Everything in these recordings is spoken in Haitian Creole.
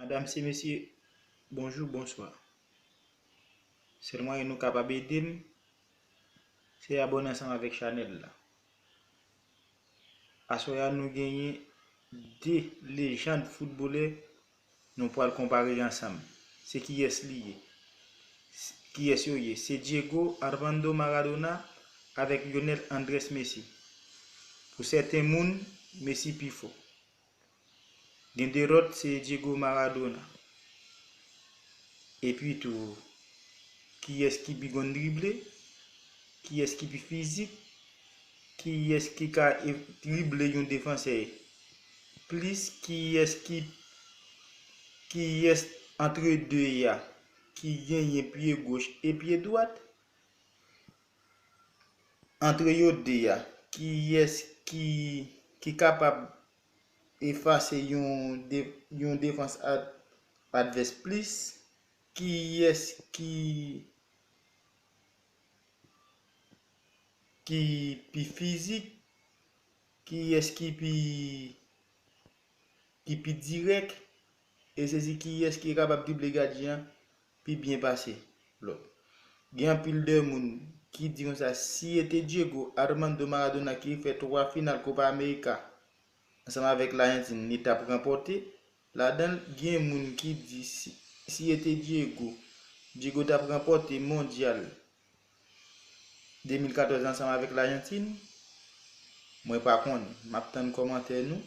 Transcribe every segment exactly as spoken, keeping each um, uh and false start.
Medam e mesye, bonjou, bonswa. Sèl mwayen nou kapab ede m, se abòne ansanm avèk chanèl la. Aswè a, nou genyen de lejann foutbolè nou pral konpare ansanm. Se kiyès li ye? Kiyès yo ye? Se Diego Armando Maradona avèk Lionel Andrés Messi. Pou sèten moun, Messi pi fò. Gen de lòt, se Diego Maradona. Epi tou, kiyès ki pi konn drible? Kiyès ki pi fizik? Kiyès ki ka e- drible yon defansè plis? Kiyès ki, kiyès antre de a ki genyen pye goch e pye dwat? Antre yo de a, kiyès ki, ki kapab efase yon de, yon defans ad- advès plis? Kiyès ki, ki pi fizik? Kiyès ki pi, ki pi dirèk? E sezi kiyès ki kapab drible gadyen an pi byen pase lòt. Gen anpil de moun ki di konsa, si e te Diego Armando Maradona ki fè twa final Copa America ansanm avèk Lajantin, li t ap ranpòte. Ladan l, gen moun ki di si, si e te Diego, Diego t ap ranpòte mondyal de mil katòz ansanm avèk Lajantin. Mwen pa konnen. M ap tann kòmantè nou.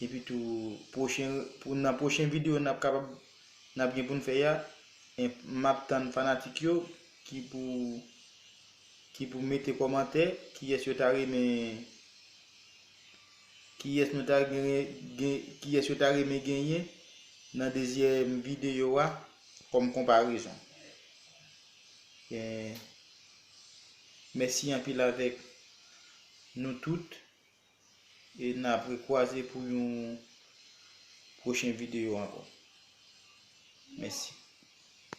Epi tou, pwochen, pou, nan pwochen videyo n ap kapab, n ap gen pou n fè a, e m ap tann fanatik yo ki pou, ki pou mete kòmantè, kiyès yo ta renmen, kiyès nou ta gen, gen, kiyès yo ta renmen genyen nan dezyèm videyo a kòm konparezon. E, mèsi anpil avèk nou tout. E n ap rekwaze pou yon pwochen videyo ankò. Mèsi.